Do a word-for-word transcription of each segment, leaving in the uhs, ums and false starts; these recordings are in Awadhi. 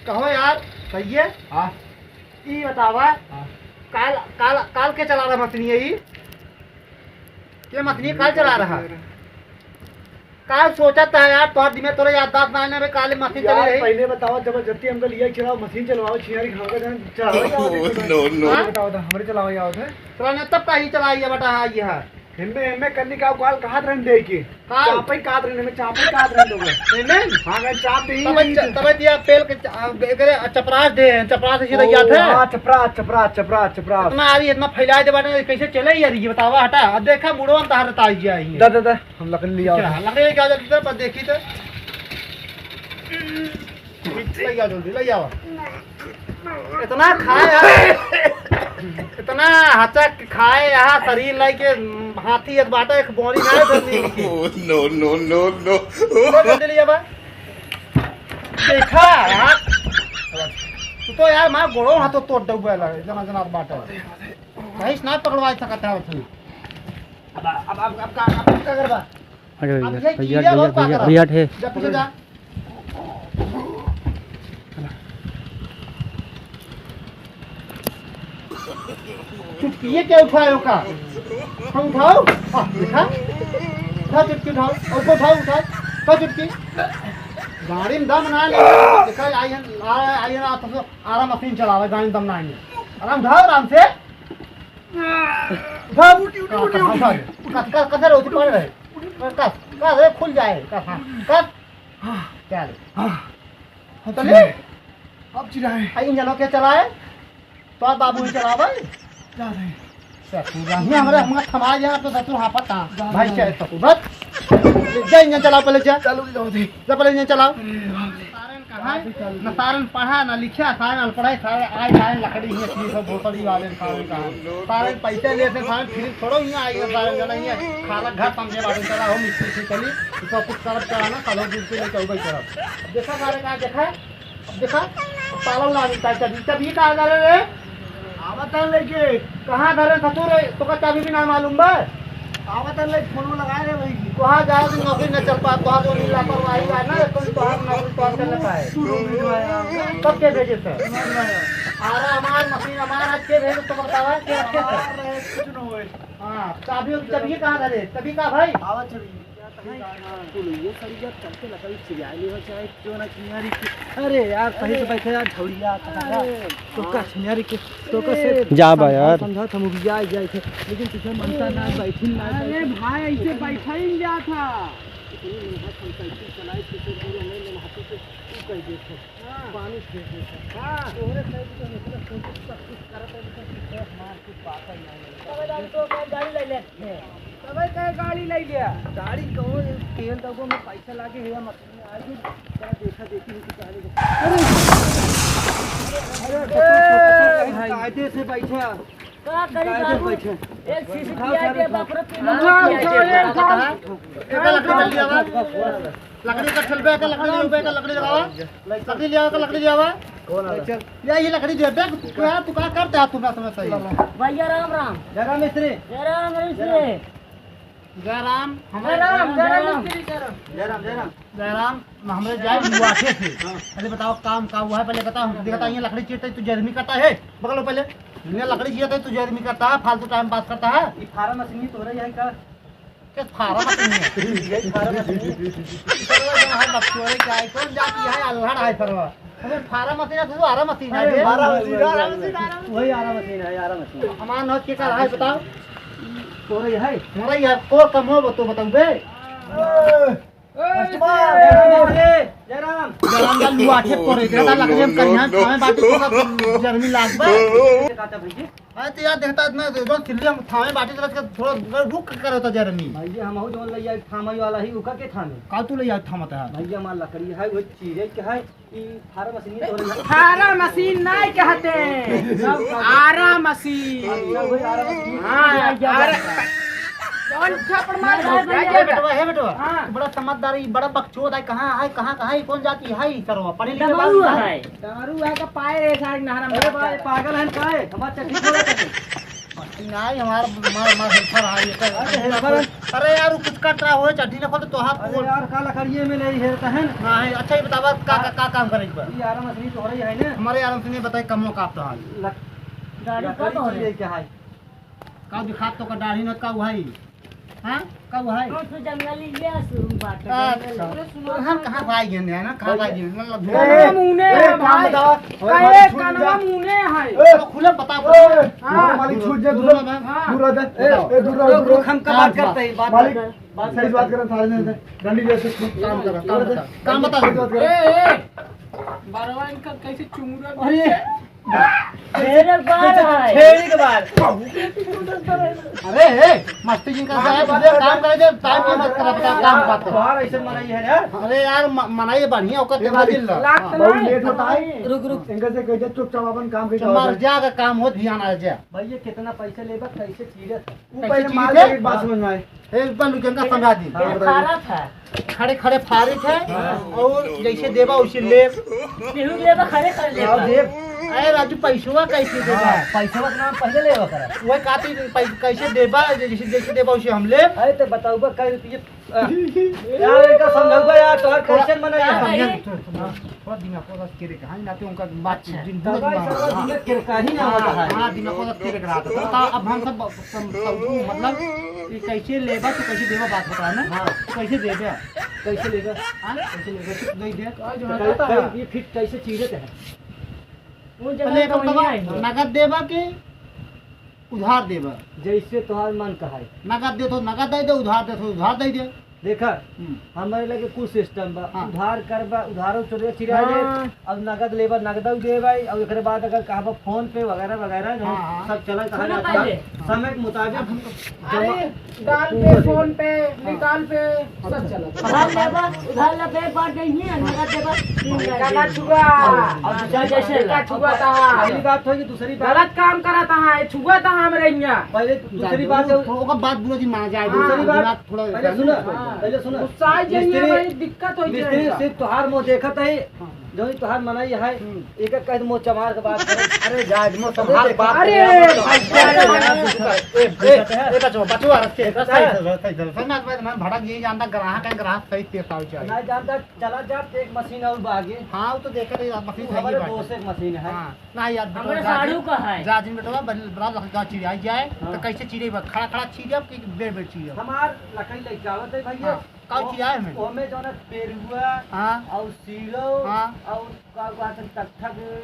कहो यार, सही है? हाँ। ई बतावा, हाँ। काल, काल, काल के चला रहा मशीन यही? ये मशीन काल चला रहा? काल सोचत है यार, तोहर दिमाग, तोरे याददाश्त ना आने में, काल मशीन चली यार, रही। पहले बतावा, जबरदस्ती हमको लिया चलाओ, मशीन चलवाओ, छिनारी खाओ का जान, चलाओ, जाओ, देखो, no, no। हाँ? बताओ तो, हमरे चलाओ, जाओ थे। चलाने तब का ही चलाई है बेटा, हाँ, ये है। हिम्मे, हिम्मे करनी का काल कहात रहन दे के। काल? चापई कहात रहन, हिम्मे चापई कहात रहन दोगे। हिम्मे? हाँ, अगर चाप दे ही तबे नहीं च-, तो। तबे दिया पेल के च-, आ, एकरे चपरास दे, चपरास से सीधा ओ, याद है? हाँ, चपरास, चपरास, चपरास, चपरास। इतना आदमी इतना फैलाए दे बाटे, कैसे चले यार, ये बतावा, हटा। अब देखा, मुड़वा में तहार ताई गया ही है। दा, दा, दा। हम लकड़ी ले आओ। अच्छा, लकड़ी लेके आओ जल्दी से, बस देखी तो। ले आओ जल्दी, ले आओ। इतना खाए यार, इतना हचक खाए यहाँ शरीर लाई के हाथी एक बाटा एक बोरी ना है धरनी की। Oh, no, no, no, no। ले जल्दी ले आवा। देखा यार, तू तो यार मार गोड़ो हाथों तोड़ दउबे लगे, जना जना बाटा। कहीं से ना पकड़वा सकता है उसने। अब, अब, अब, अब का, अब का करबा? अरे अब भैया, ये भैया, कीड़ा भैया, बहुत भैया, पागल है। भैया, हटे। जा पीछे जा। चुटकी, ये क्या उठाए हो का? हाँ, उठाओ। हाँ, देखा? उठा चुटकी, उठाओ। और को उठाओ, उठाओ। उठा चुटकी। गाड़ी में दम ना ले। देखा, आई है, आ, आई है ना, तो आराम मशीन चलावे, गाड़ी में दम ना है। आराम उठाओ, आराम से। उठा, उठी, उठी, उठी, उठी। कस, कस, कस रे, उठी पड़ रहे। कस, कस रे, खुल जाए, कस, हाँ, कस। चल। हाँ। अब चले? चिल्लाए। अब चिल्लाए। आ, इंजनों के चलाए? तो बाबू ही चलावे? जा रहे। ससुर, ये हमारे, हमारे थमा गया, तो ससुर हाँ पता। जा भाई रहे। क्या है ससुर, बस। जा इंजन चलाओ पहले, जा। चलो, जाओ दे। जा पहले इंजन चलाओ। अरे बाप रे। सारन कहाँ है? न सारन पढ़ा, न लिखा, सारन अनपढ़ा है, सारन आए, सारन लकड़ी ही है, तीन सौ भोसड़ी वाले सारन कहाँ है? सारन पैसे लेते, सारन फ्री थोड़ो ही आएगा, सारन जाना ही है। खाला घर समझे बाटे, चला हो मिस्त्री से चली, इसको कुछ करब चला ना, सालों दूर से लेके उबई करब। अब देखा सारे कहाँ देखा है? अब देखा, अब ताला उला मिलता है, चाबी, चाबी कहाँ डाले रे? आवत है लेके। कहाँ धरे ससुर रे? तोका चाबी भी ना मालूम बा? आवत है लेके, फोन लगाए रे भाई। कहाँ जाओ कि नौकरी न चल पा, कहाँ जो लापरवाही बा ना, कोई तोहार नौकरी तोहार कर लेता है। तू लोग भी जो है यार। कब के भेजे सर? समझ में आया। आरा हमार मशीन हमार आज के भेजे तो बतावा, के रखे सर? हमार रहे, कुछ न होए। हाँ, चाबी, चाबी कहाँ धरे? चाबी का भाई? आवत चाबी। तू लोग ये सरिया चल के लकड़ी चिरिया ले हो चाहे क्यों ना छिनारी की। अरे यार, सही से अरे। बैठे यार, झौड़िया, अरे। तो का छिनारी के, तो का से जा बा समझा, यार। समझा था, मुभिया आ जाए थे, लेकिन तुझे मनता ना, बैठी ना, अरे बैठी। भाई, ऐसे बैठा ही नहीं जाता। इतनी मेहनत हम कैसे चलाई, किसी बोले नहीं, मैं हाथी से तू कह दे थे। हाँ। पानी फेंक दे थे। हाँ। तोहरे साइड से मतलब कोई सब कुछ करत है, लेकिन तू मार के बात है नहीं। तब हम तो गाड़ी ले लेते हैं। तबे कहे गाड़ी ले लिया। गाड़ी कहो, ये तेल दबो में पैसा लागे है या मशीन में आगे, क्या देखा देखी हो कि क्या लेके। अरे! अरे, ए, भाई। कायदे से बैठा। का करी कायदे से बाबू? बैठा। एक शीशी पिया दे, बाप रे, पी लो, हाँ, पिया दे। हाँ, हाँ। एक लकड़ी कर लिया बा। लकड़ी का ठेलबे का लकड़ी ले, का लकड़ी लगावा। लकड़ी ले आवा, का लकड़ी ले आवा। कौन आ रहा है? चल। या ये लकड़ी दे, देख, तू क्या, तू क्या करता है, तू ना समझ सही। भैया राम राम। जय राम मिस्त्री। जय राम मिस्त्री। जय राम, हमरे जय राम, जय राम मिस्त्री, जय राम। जय राम, जय राम। जय राम, हमरे जाए हुआ थे। हाँ। अरे बताओ काम का हुआ है, पहले बताओ, हम देखता ये लकड़ी चीरता है, तू जर्मी करता है, पकड़ो पहले। ये लकड़ी चीरता है, तू जर्मी करता है, फालतू टाइम पास करता है। ये फार्म मशीन तोहरे यहाँ का? के फार्म मशीन है? यही फार्म मशीन है। सरवा जहाँ बकचोदे के है, कौन जाति है, अल्हड़ है सरवा। अबे फार्म मशीन है, तू आरा मशीन है अरे, बे। आरा मशीन, आरा मशीन, आरा मशीन। वही आरा मशीन है, आरा मशीन। हमार नौज के का है, बताओ। तोरे है? हमारा यार, को कम हो, वो तो बताओ बे। ए, कस्टमर। जय राम। जय राम का लुआ ठेक करे, तेरा लगे हम करिया, खावे बाटे तो का जर्मी लाग बा। काटा भैया। हाँ, तो यार, देखता है, मैं जो सिल्ली हम थामे बाटे, तो थोड़ा रुक कर होता, जर्मी। भैया, हम हूँ जौन लइया थामे वाला ही, उका के थामे? का तू लइया थामत है? भैया, हमार लकड़ी है, वो चीरे के है, ई फार्म मशीन तो है। फार्म मशीन नहीं कहते, आरा मशीन। अच्छा, वही आरा मशीन। हाँ, आरा। कौन थप्पड़ मार रहा है भैया? हे बेटवा, हे बेटवा। हाँ। तू बड़ा समझदार, ई बड़ा बकचोद है, कहाँ है, कहाँ, कहाँ, ई कौन जाति है, ई सरवा? पढ़े लिखे बात है। दमरू है का पाए रे सारे नहरा में? अरे भाई, पागल है का? हमार चड्डी खोला तने। नाहीं, हमार, हमार, हमार helper है, ये तो अच्छा, helper है। अरे यार, वो कुछ कट रहा हो, चड्ढी ना खोल तो तोहार अरे को यार, का लकड़िए में ले हेरता है ना? नाहीं, अच्छा, ये बतावा, का, का, का काम करे एक बार? ये आराम से तो हो रही है ना? हमारे आराम से नहीं बताए, कमो का आप तो हाल। लक-, दाढ़ी लकड़ी कब हो रही? चीज है क्या है? का दिखात तो का दाढ़ी न का भाई? हाँ? का भाई? हम तो जंगल ही गया शुरू बात है, अच्छा। जंगल। तो हम कहाँ भाई गए हैं ना? कहाँ भाई गए हैं? मतलब ए, कनवा मुने ए, है काम भाई। बताओ। का ए, कनवा मुने है। ए, खुले बता, ए, हाँ। मालिक छूट जाए, दूर रह, हाँ। दूर रह, ए, ए, दूर रह, रुक, दूर रुक, रह। हम का बात करते हैं, बात मालिक, कर। बात सही बात कर। कर, सारे जने डंडी जैसे काम कर, काम बता, काम बता। सही बात कर। ए, ए, बरवा इनका कैसे चुमुरा अरे। छेड़े के बार है। छेड़ी के बार। अरे, ए, मस्ती जिनका साहब, काम करे दे, टाइम के मत करा, बता, काम बात कर। बाहर ऐसे मनाई है यार। अरे यार, म-, मनाई बढ़िया, ओकर ए, दिल भाई, ला। लाख तो बहुत नहीं। लेट होता है। रुक, रुक। इनका से कह दे, चुपचाप अपन काम के मर जा, का काम हो, ध्यान आ जा। भैया, कितना पैसा लेबा, कैसे चीरत है? ऊ कैसे पहले चीरत माल है? एक बात समझ में आए। एक बार लुचंगा समझा दी। हाँ, बताइए। फारत है। खड़े खड़े फारत है हाँ। और जैसे देबा वैसे लेब। केहू लेबा खड़े खड़े लेबा। और देब। अरे राजू, पैसवा कैसे देबा? हाँ, पैसवा के नाम पहले लेबा करा। वही कहती, पै-, कैसे देबा, जैसे, जैसे देबा वैसे हम लेब। अरे तो बताऊबा, कै रुपये, अ, यार, इनका समझाऊबा यार, तोहर थोड़ा कैसे मना यार? समझा, थोड़ा, थोड़ा, थोड़ा दिमाग को बस के रे कहा, ना तो उनका बात अच्छा। दिन बुरा दवाई दिमाग, सब हाँ। दिमाग के रखा ही ना हाँ, होता है। हाँ, दिमाग को बस के रखा था। तो अब हम सब सम-, समझू, मतलब, कि कैसे लेबा, तो कैसे देबा, बात बता ना। हाँ। तो कैसे देबा? कैसे लेबा? हाँ? कैसे लेबा? तो दे दे। तो कई, कई, ये फिर कैसे चीरत है? वो जगह पहले तो तो वही बताओ, आई है। नगद देबा कि उधार देबा? जैसे तोहार मन कहाई। नगद दे तो नगद दे दे, उधार दे तो उधार दे दे। देखा, हम्म। हमारे लगे कुछ system बा, हाँ। उधार करबा, उधारो चोरे चिरा दे, हाँ। अब नगद लेबा, नगदो देबा, और एकरे बाद अगर कहबा PhonePe वगैरह वगैरह, जो हाँ, हाँ। सब चलत सुनो है, पहले। समय के मुताबिक अब हम जमा अरे, गाल पे, PhonePe, निकाल पे, सब चलत है। उधार लेबा, उधार लेबे, एक बार जइहे, नगद देबा, तीन हजार का ना देबा। छुआ। अब जैसे का छुआ था। पहली बात होई कि दूसरी बात गलत काम करा था, छुआ था हमरे हियाँ। पहले दूसरी बात जो ओकर बात बुरा जी माना जाए, हाँ। दूसरी बात थोड़ा पहले सुना, हाँ। पहले सुना। गुस्सा आ जाइए मिस्त्री, भाई, दिक्कत हो मिस्त्री जाएगा। सिर्फ तोहार मुँह देखत है, हाँ। जो ही तोहार मनई है, हम्म। एक एक कह मुँह चमार के बात करे। अरे जायज मुँह अरे संभाल देखो। बात अरे करे। भाई, अरे अरे यार, ए, ए, ए, बचवा, बचवा, रख के, देखो सही, सर। सही, सही, सही, सही, मैं, मैं, मैं भड़क यही जानता, ग्राहक है, ग्राहक सही पेश आवे चाहिए। नहीं जानता, चला जा, एक मशीन और बा आगे। हाँ, वो तो देखा रही, मशीन वो सही हमारे बात है। दोस्त एक मशीन है। हाँ। ना यार, बेटवा, हमारे जा साढ़ू जी, का है। जा जी बेटवा, बल-, बड़ा लखगा चिड़िया जाए, हाँ। तो कैसे चिड़े बा? खड़ा, खड़ा चिड़े अब कि बेर, बेर चिड़े अब? हमार लकड़ी लेके आवत है भैया। हाँ, का ओ-, चिड़िया है में? ओमे जौन है पेरुआ हाँ। और सीरो हाँ। और का कहत है तख्ता के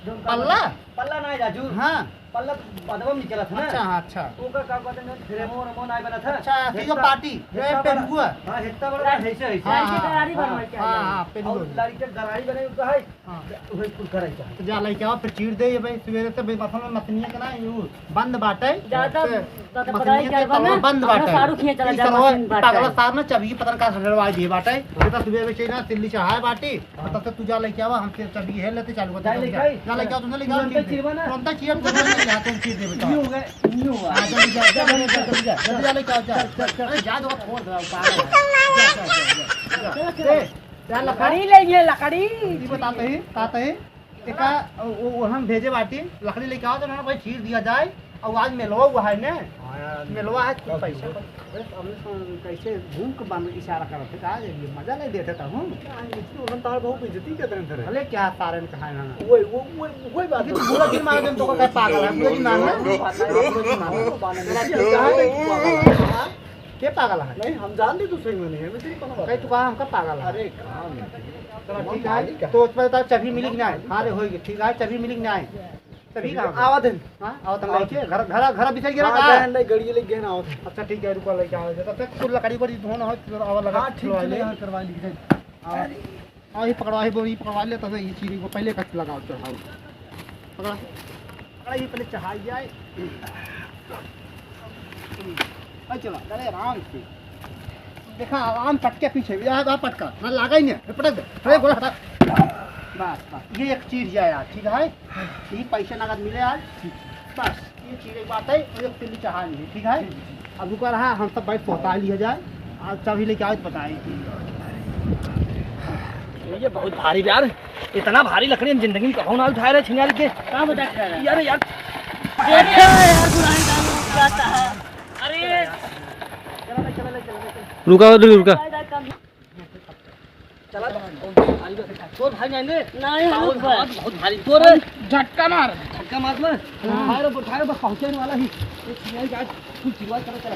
जौन का पल्ला? पल्ला ना राजू। हाँ। पल्ला तो बदवा में निकलत है ना। अच्छा, हाँ, अच्छा। ओकर का कहत है जौन फ्रेमो व्रेमो ना बनत है। अच्छा, सीधो हेत्ता, पार्टी, हेत्ता ये बड़ा, पेरुआ। हाँ, हेत्ता बड़ा, हाँ। ऐसे, ऐसे। हाँ, ऐसे हाँ, गरारी हाँ, बनवाई के हाँ, आगे। हाँ, पेरुआ। और लड़के गरारी बने तो है। हाँ। वही कुल करे चाहे। तो जा लइके आवा, फिर चीर दे, ये भाई, सवेरे से भाई, मसल में मशीनिया के ना, ये बंद बाटे। ज्यादा से तो मशीनिया बताई के क्या बा ना? बंद अपना बाटे। सारू खींच चला ई जा, सरवा मशीन बाटे। पागल सार ना, चाबी पता ना कहाँ से हटवा दिए बाटे। ये तो सवेरे से ना, सिल्ली चढ़ाए बाटी, हाँ। तब से तू जा लइके आवा, हम फिर चाबी है लेते चालू करते जा हैं। लेके आई। जा लइके आवा, तुमने लेके आवा, तुरंत चीर दे। चीरवा ना। तुरंत चीर, तुरंत चीर दे बेटा। न्यू हो गए, न्यू हुआ। हाँ, जल्दी जा, जा, जल्दी जा, जल्दी जा, जल्दी जा, लइके आवा, जा। चल, चल, चल। अरे जा, दो फोड़ दे, पागल है। जा, जा, जा, जा। चल, चल। ए, यार, लकड़ी ले, ये लकड़ी। ई बताते ही, बताते ही, एका, ओ, ओ, हम भेजे बाटी, लकड़ी लेके आओ तो ना भाई, चीर दिया जाए। और आज मेलवा हुआ है ने, हाँ यार। मेलवा है, कुछ पैसा। अरे, हमने सुन, कैसे भूख बन इशारा करत है, का ये मजा नहीं देते था हम। यार, इतनी उड़न तार बहुत बेइज्जती करते हैं तेरे। भले क्या सारे ने कहा है ना। वही, वो, वो, वही बात लेकिन है। पूरा दिन मार देम तो का पागल है, पूरा दिन मारना। पूरा दिन मारना। तेरा क्या है? के पागल है? नहीं, हम जान दे तू सही में नहीं है, मैं तेरी कोनो बात कहीं तू कहा हमका पागल है? अरे, काम है। चलो, ठीक है। तो उसमें तो चाबी मिली कि नहीं? हाँ रे, होई गई। ठीक है, चाबी मिली कि नहीं? चाबी कहाँ है? आवत है। हाँ, आवत है, आवत है। लेके घर, घर, घर बिछाई गिरा हाँ, का? जाए, नहीं, गड़िए लेके गए ना, आवत है। अच्छा, ठीक है, रुको, लेके आओ। तब तक कुल लकड़ी बड़ी धुन हो, फिर आवा लगा हाँ, ठीक है, ले। यहाँ करवा ली, जाए। हाँ। और ये पकड़वा, ये बोरी पकड़वा ले, तब ये चीनी को पहले कट लगाओ, चढ़ाओ। पकड़ा, पकड़ा, ये पहले चढ़ाई जाए। अरे चला, अरे आराम से। देखा, आराम पटके पीछे, ये आ, आ पटका, ना लागा ही नहीं, ये पटक दे। अरे गोला हटा। बस, बस, ये एक चीर जाए यार, ठीक है? ये पैसे नगद मिले आज। बस, ये चीर एक बात है, और एक तिल्ली चढ़ा ली, ठीक है? अब रुका रहा, हम सब बैठ पहुँचा लिया जाए। आज चाबी लेके आओ तो बताए। ये बहुत भारी यार, इतना भारी लकड़ी हम जिंदगी में कभो ना उठाए रहे छिनारी के। कहाँ बता के रहा है? यार, यार। अरे यार, बुराई डालो। अरे, रुका, उधर रुका। चला, तोर भाई नहीं ले। नहीं, हम लोग भाई। बहुत भारी तोर है। झटका मार। झटका मार ना। हाँ। भाई रे, उठाए, बस पहुँचे वाला ही। एक सिलाई गार्ड, फुल सिलाई करो, चला।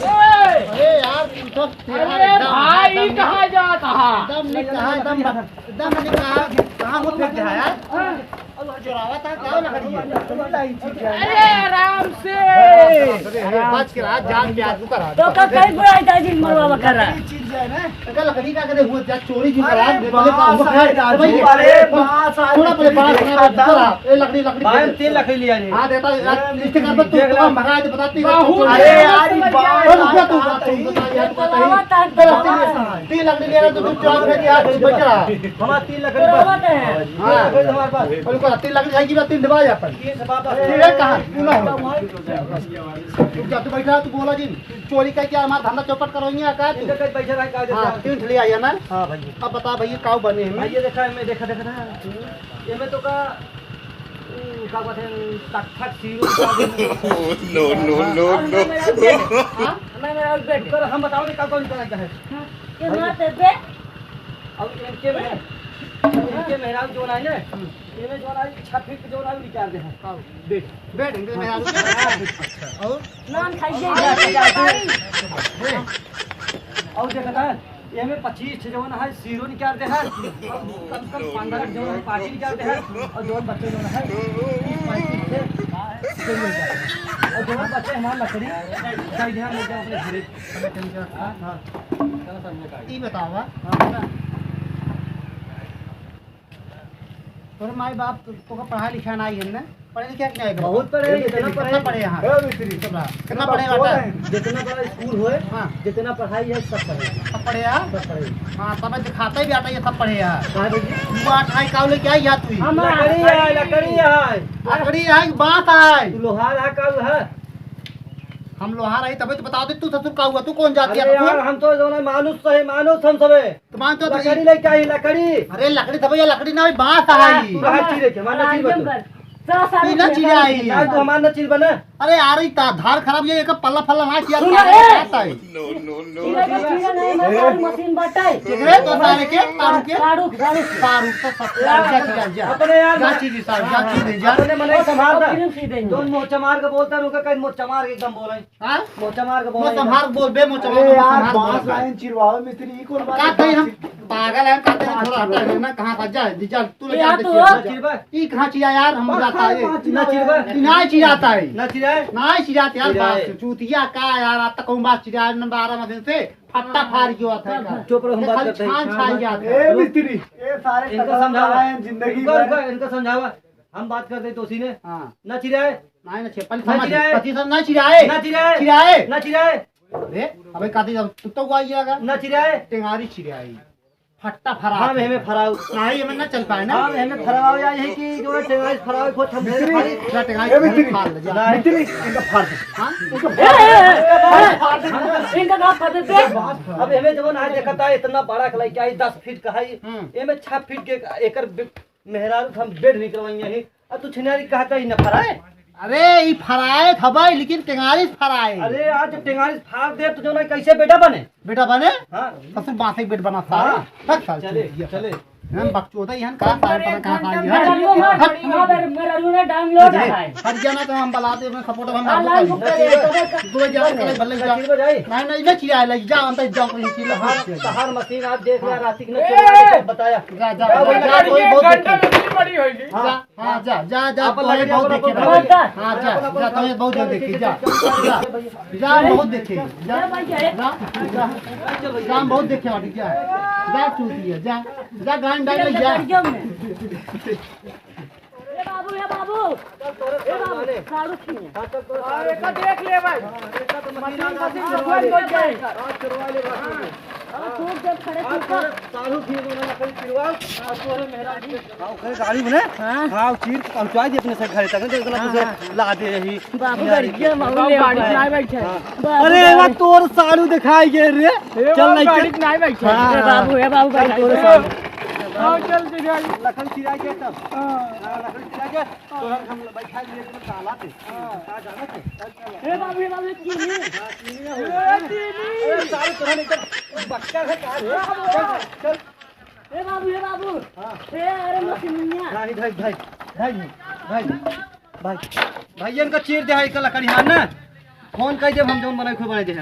अरे यार, तू तो तेरा अरे एकदम, भाई, एकदम, कहाँ जाता है? एकदम नहीं कहा, एकदम, एकदम नहीं कहा, कहाँ को फेंक दिया यार? चोरावा था, क्या लकड़ी है? अरे आराम से। अरे, बच के रहा, जान के आगू करा। तो का कई बुराई दाजी मरवा कर रहा? लकड़ी चीज है ना, का लकड़ी का कदे हुआ जा, चोरी क्यों करा? अरे, बोले, बास बास है, है, भाई, अरे, बास है, थोड़ा पहले बास है, एकदम। ए, लकड़ी, लकड़ी भाई, दे। हम तीन लकड़ी लिया जी। हाँ, देता, यार, इसके घर पर तू देख लो। कौन भगा है, तो बताती है, बहुत तू अरे यार, ये बात अरे, रुक जा, तू बात बात, तू है। बता, यार, तू बता, चलावा तार तीन लकड़ी, तीन लकड़ी ले रहा, तो तू चोरा कर दिया, तू बच रहा। हमारा तीन लकड़ी बस। हाँ। लकड़ी हमारे पास। और ऊपर तीन लकड़ी खाई की बात, तीन दबा जा अपन। तीन से वापस। तीन है कहाँ? तू ना हो। रुक जा, तू बैठा, तू बोला जी। चोरी करके हमारा धंधा चौपट करोगे या का तू? इधर कहीं बैठे रहे, का हाँ, देता? तीन ठे ले आया ना? हाँ भाई। अब बता भैया, काऊ बने हैं? भाई, ये देखा, मैं देखा, देखा ना। ये में तो का, उ, का कहते हैं, टक टक सीरो का भी नहीं। No, no, no, no। हाँ? मैं मेरा बेड। कर, हम बताओ कि का कौन तरह का है? हाँ, ये भाई। मार दे बे। अब इनके में, इनके मेहराब जो ना है ना, ये में जो ना है, छह फीट जो ना है, निकाल दे हैं। हाँ। बेड। बेड, इनके मेहराब। अच्छा। और? नान खाइए, जाते, जाते। और देखा था, ये में पच्चीस ठे जवन है, सीरो निकाल दे है, और कम से कम पंद्रह जवन है, पार्टी निकाल दे है, और जवन बच्चे जवन है, तीस पैंतीस ठे जरूर निकाल दे है। और जवन बच्चे हमार लकड़ी, दे दे है, ले जाओ अपने घरे। हाँ, हाँ। ई बतावा। हाँ, बता। तोरे माई बाप तो, तोका पढ़ा लिखा नाई है ना? पढ़े लिखे कि नहीं? बहुत पढ़े हैं, जितना पढ़े। कितना पढ़े यहाँ? ए, मिस्त्री। कितना? कितना पढ़े बाटा? जितना बड़ा स्कूल होए, हाँ। जितना पढ़ाई है, सब पढ़े। सब पढ़े यहाँ? सब पढ़े। हाँ, तब दिखाता ही बेटा, ये सब पढ़े यहाँ। कहाँ भैया? तू आठ आई काऊ लेके आई या तू ही? हम लकड़ी है, लकड़ी है। लकड़ी है कि बांस है? तू लोहार है, काऊ है? हम लोहार आई, तबे तो बता दे, तू ससुर काऊ है, तू कौन जाति है अरे ससुर? यार, हम तो जो ना मानुष तो है, मानुष हम सबे। तो मान तो लकड़ी लेके आई, लकड़ी। अरे लकड़ी तो भैया, लकड़ी ना, बांस आई। तू बाहर चीरे के, मारना चीर बता। तू ना चीरे आई। ना, तू हमार ना चीर बना। अरे यार, ई ता धार खराब, ये एक पल्ला फल्ला ना किया, सुन रे। आता है। चीरे के चीरे नहीं, मैं सारी मशीन बटाई। केकरे तो सारे के, तारू के? तारू, तारू। तारू तो सब जा, जा, जा। अपने यार जा चीज सार, जा चीज दे, जा। अपने मने संभाल और फिर सी देंगे। जोन मोचा मार के बोलता रुका, कहीं मोचा मार के एकदम बोले। हाँ? मोचा मार के बोले। मोचा मार बोल बे, मोचा मार, अरे यार, मोचा मार बांस बोल। लाइन चिरवाओ मिस्त्री, ई कौन बात का है? कहीं हम पागल हैं, का कहीं थोड़ा हटा है ना, कहाँ का जा, जी जा, तू ले ये जा, आ देखिए, तो जा। चिरवा। ई कहाँ चिया यार, हम बस जाता है, है। बस ना चिरवा। ई ना चिराता है। ना चिराए। ना चिराता यार, चिराए। बात से चूतिया का यार, आज तक हम बात चिराए न बारह महीने से, फट्टा फाड़ गयो था का। चुप रहो, हम बात करते हैं। छान छान जाता है। ए मिस्त्री, ये सारे इनको टकराव समझावा। रहा है जिंदगी इनको, भर। इनको, इनको समझावा। हम बात करते हैं तो उसी ने। हाँ। ना चिराए। नहीं, ना चिराए। पहले ना समझ। चिराए। पति सब ना चिराए। ना चिराए। चिराए। ना चिराए। अरे, अबे काती जब तू तो हुआ ये अगर ना चिराए। टेंगारी चिराई। फट्टा फरा। हाँ, हमें फराओ। नहीं, हमें ना चल पाए ना। हाँ, हमें फराओ या यही कि जो है टेंगारी फराओ, कुछ हम मिस्त्री। ना टेंगारी ए, मिस्त्री। फाड़ ले, जा। नहीं। मिस्त्री, इनका फाड़ दे। हाँ? इनका ए, ए, ए, फाड़ दे। ए, इनका ना फाड़ देते। अब हमें जब ना देखा था, इतना बड़ा कलाई क्या है, दस फीट का है। हम्म। ये में छह फीट के एकर बि-, मेहरारू हम बेड निकलवाई यही। अब तू छिनारी कहता ही न फराए। अरे, ई फराए खबाई, लेकिन टेंगारी फराए। अरे, आज जब टेंगारी फाड़ दे, तो जो ना कैसे बेटा बने? बेटा बने? हाँ। ससुर बांसे बेट बना सारा। हाँ। हट साल चले, चले। चले। हम बकचोदा ही हन, कहाँ साल पर कहाँ साल ही हट। मेरा रूम है, मेरा रूम है, डाउनलोड है। हट गया ना तो हम बलाते हैं, सपोर्ट हम आ, लाल बुक करे, तबे का दो हजार करे, भले जा। नहीं, नहीं, नहीं चिल्ला, ले जा, अंदर जा, कोई चिल्ला। तहार, तहार मशीन आज देख ले, रात की न ए! चलवा के बताया। जा, जा, जा, जा, कोई बहुत देखे। जा, हाँ, जा, जा, जा, आप तोहे लगे बहुत जाओ, देखे, आप बाबा। लगे। हाँ, जा, जा, तोहे बहुत देखे, जा। जा, जा, बहुत देखे, जा। जा, जा, जा, बहुत देखे, जा। जा, चूतिया, जा। जा, गान डाल ले, जा। ए बाबू, ए बाबू। ए बाबू, सारू खींच। हाँ, एक देख ले भाई। मशीन, मशीन चलवा ले। हाँ, चूक जब खड़े हाँ, चूक। सारू खींच, उन्होंने लकड़ी चिरवा, और तोरे मेहरारू के हाँ, ओकरे गाड़ी में ने? हाँ। हाँ, चीर के पहुंचा दे अपने से घर तक, तो इतना हाँ, तुझे हाँ। ला दे यही। बाबू, गाड़ी के माहौल बाबू, ले गाड़ी आए। चलाए बैठे। हाँ। बाबू, अरे, गाड़ी। एवा तोर सारू दिखाई गे रे। ए, चल, बाबू, नहीं गाड़ी चल। चलाए बैठे। हाँ, ए, बाबू, हाँ। ए, बाबू, चल, गाड़ी तोरे चलाए। सारू। हाँ, चल, चल, चल। लकड़ी चिराई के तब। हाँ। हाँ, लकड़ी चिराई के। तो हम, हम बैठा लिए एकदम ताला पे। हाँ। का जाना थे? चल, चल। ए बाबू, ए बाबू, एक चीनी। हाँ, चीनी ना हो। ए, चीनी। अरे, सारे तोहन एकदम बक्का है का रे? बाबू। चल, चल। ए बाबू, ए बाबू। हाँ। ए, अरे, मशीनिया। हाँ, भाई, भाई, भाई, भाई, भाई, भाई, भाई, इनका चीर दे है, इनका लकड़ी, हाँ ना? फोन कर देब हम, जौन बनाई, खूब बनाई दे है।